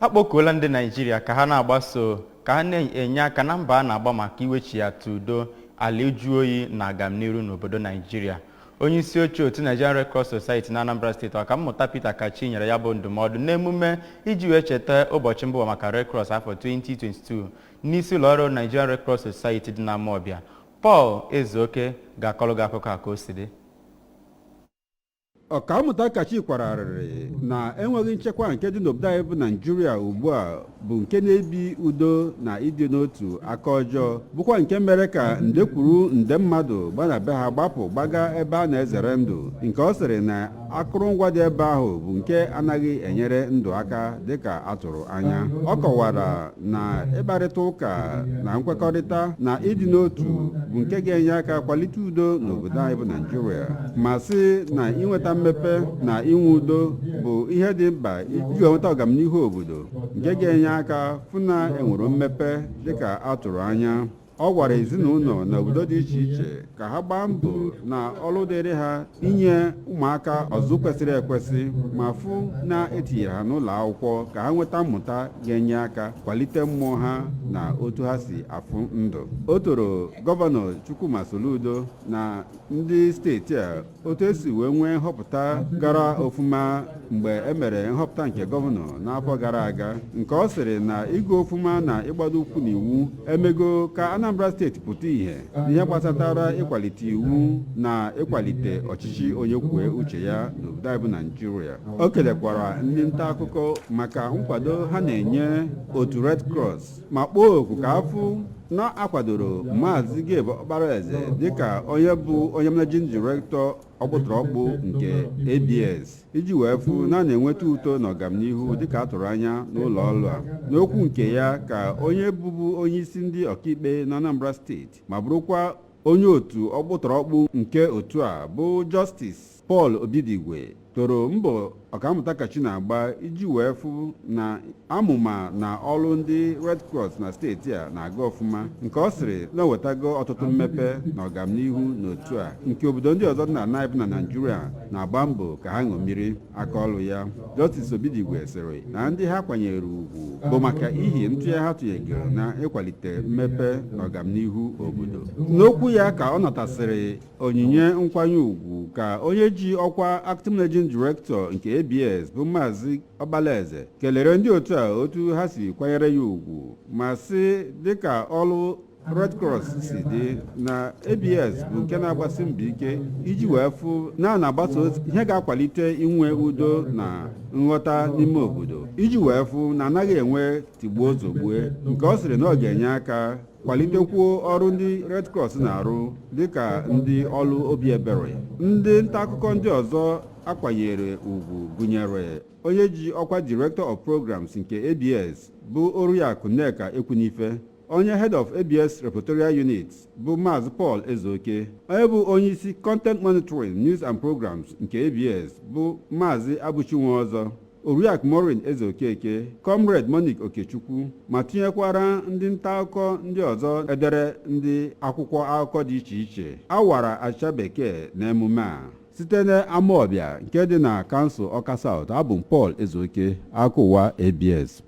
Akpọkuola ndị Naijiria ka ha na-agbaso, ka ha na-enye aka na mba a na-agba maka iwechighata udo, ala ịjụ oyi na agamniru n'obodo Naijiria. Onye isi oche otu Nigerian Red Cross Society na Anambra Steeti, Ọkammụta Peter Kachi, nyere ya bụ ndụmọdụ n'emume iji wee cheta ụbọchị mba ụwa maka Red Cross afọ 2022 n'isi ụlọ ọrụ Nigerian Red Cross Society dị n'Amawbịa. Paul Ezeoke ga-akọrọ gị akụkọ a ka o si dị. Ọkammụta Kachi kwara arịrị na enweghị nchekwa nke dị n'obodo anyị bụ Naijiria ugbu a bụ nke na-ebi udo na ịdị n'otu aka ọjọọ, bụkwa nke mere ka nde kwuru nde mmadụ gba be ha gbapụ gbaga ebe a na-ezere ndụ, nke ọ sịrị na akụrụngwa dị ebe ahụ bụ nke anaghị enyere ndụ aka dịka atụrụ anya. Ọ kọwara na ịkparịta ụka na nkwekọrịta na ịdị n'otu bụ nke ga-enye aka kwalite udo n'obodo anyị bụ Naijiria, ma sị na inweta mmepe na inwe udo bụ ihe dị mkpa iji nweta ọganihu obodo nke ga-enye aka fụ na enwere mmepe dịka atụrụ anya. Ọ gwara ezinụlọ na obodo dị iche iche ka ha gbaa mbọ na ọrụ dịrị ha inye ụmụaka ọzụzụ kwesịrị ekwesị, ma fụ na etinyere ha n'ụlọ akwụkwọ ka ha nweta mmụta ga-enye aka kwalite mmụọ ha na otu ha si afụ ndụ. O toro Gọvanọ Chukwuma Soludo na ndị steeti a otu esi wee nwee nhọpụta gara ofuma mgbe e mere nhọpụta nke gọvanọ n'afọ gara aga, nke ọ sịrị na ịgụ ofuma na ịgbado ụkwụ n'iwu emego ka Anambra Steeti pụta ìhè n'ihe gbasatara ịkwalite iwu na ịkwalite ọchịchị onye kwue uche ya n'obodo anyị bụ Naijiria. O kelekwara ndị nta akụkọ maka nkwado ha na-enye otu Red Cross, ma kpọọ oku ka afụ na-akwadoro Maazị Gabe Ọkparaeze dịka onye bụ onye managing director ọkpụtọrọkpụ nke ABS, iji wee fụ na a na-enweta uto na ọganihu dịka a tụrụ anya n'ụlọ ọrụ a. N'okwu nke ya, ka onye bụbu onye isi ndị ọkaikpe na Anambra Steeti ma bụrụkwa onye otu ọkpụtọrọkpụ nke otu a, bụ Justice Paul Obidigwe, toro mbọ Ọkammụta Kachi na-agba iji wee fụ na amụma na ọrụ ndị Red Cross na steeti a na-aga ọfụma, nke ọ sịrị na o wetago ọtụtụ mmepe na ọganihu n'otu a, nke obodo ndị ọzọ dị na naịbụ na Naijiria na-agba mbọ ka ha ṅomiri aka ọrụ ya. Justice Obidigwe sịrị na ndị ha kwanyere ugwu bụ maka ihi ntụnye ha tụnyegoro na ịkwalite mmepe na ọganihu obodo. N'okwu ya ka ọ natasịrị onyinye nkwanye ugwu, ka onye ji ọkwa acting managing director nke ABS, bụ Maazị Ọkpalaeze, kelere ndị otu a otu ha si kwanyere ya ugwu, ma sị dịka ọrụ Red Cross si dị na ABS bụ nke na-agbasi mbọ ike iji wee fụ na a na-agbasa ozi ihe ga-akwalite inwe udo na nghọta n'ime obodo, iji wee fụ na anaghị enwe tigbuo zogbue, nke ọ sịrị na ọ ga-enye aka kwalitekwuo ọrụ ndị Red Cross na-arụ dịka ndị ọrụ obi ebere. Ndị nta akụkọ ndị ọzọ akwanyere ugwu gụnyere onye ji ọkwa Director of Programs nke ABS, bụ Oriakụ Nneka Ekwunife, onye Head of ABS Reportorial Unit, bụ Maazị Paul Ezeoke, onye bụ onyeisi Content Monitoring, News and Programs nke ABS, bụ Maazị Abuchinweọzọ, Oriakụ Maureen Ezeokeke, Comrade Monique Okechukwu, ma tinyekwara ndị nta akụkọ ndị ọzọ edere ndị akwụkwọ akụkọ dị iche iche. Awara achịcha bekee n'emume a. Site n'Amawbịa nke dị na kansụl Ọka South, abụ m Paul Ezeoke, akụwa ABS.